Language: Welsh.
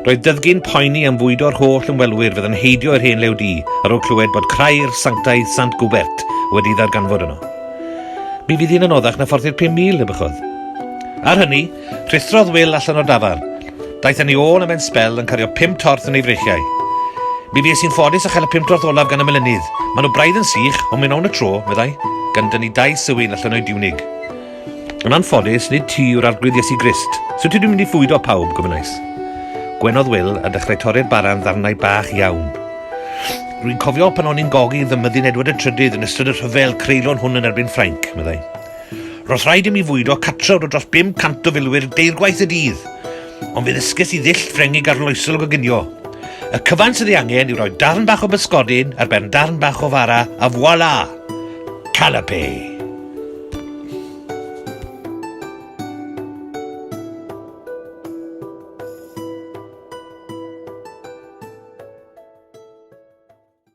Roedd Dyddgu'n poeni am fwydo'r holl ymwelwyr fydd yn heidio i'r hen Lew Du ar ôl clywed bod crair sanctaidd Sant Gwbert wedi'i ddarganfod yno. Mi fydd hi'n anoddach na phorthi'r 5,000, ebychodd. Ar hynny, rhuthrodd Wil allan o'r dafarn. Daeth yn ei ôl am ben sbel yn cario pum torth yn ei freichiau. Mi fues i'n ffodus a chael y pum torth olaf gan y melinydd. Maen nhw braidd yn sych, ond mi wnawn y tro, meddai, gan dynnu dau sywyn allan o'i diwnig. Yn anffodus, nid ti yw'r Arglwydd Iesu Grist. Sut ydw i'n mynd i fwydo pawb? gofynnais. Gwenodd Wil a dechrau torri'r bara'n ddarnau bach iawn. Rwy'n cofio pan o'n i'n gogi fy myddin Edward y Trydydd yn ystod y rhyfel creulon hwn yn erbyn Ffrainc, meddai. Roedd rhaid i mi fwydo catrawd o dros 500 o filwyr deirgwaith y dydd. Ond fe ddysges i ddull Ffrengig arloesol o goginio. Y cyfan sydd ei angen yw rhoi darn bach o bysgodyn ar ben darn bach o fara, a voilà! Canapé!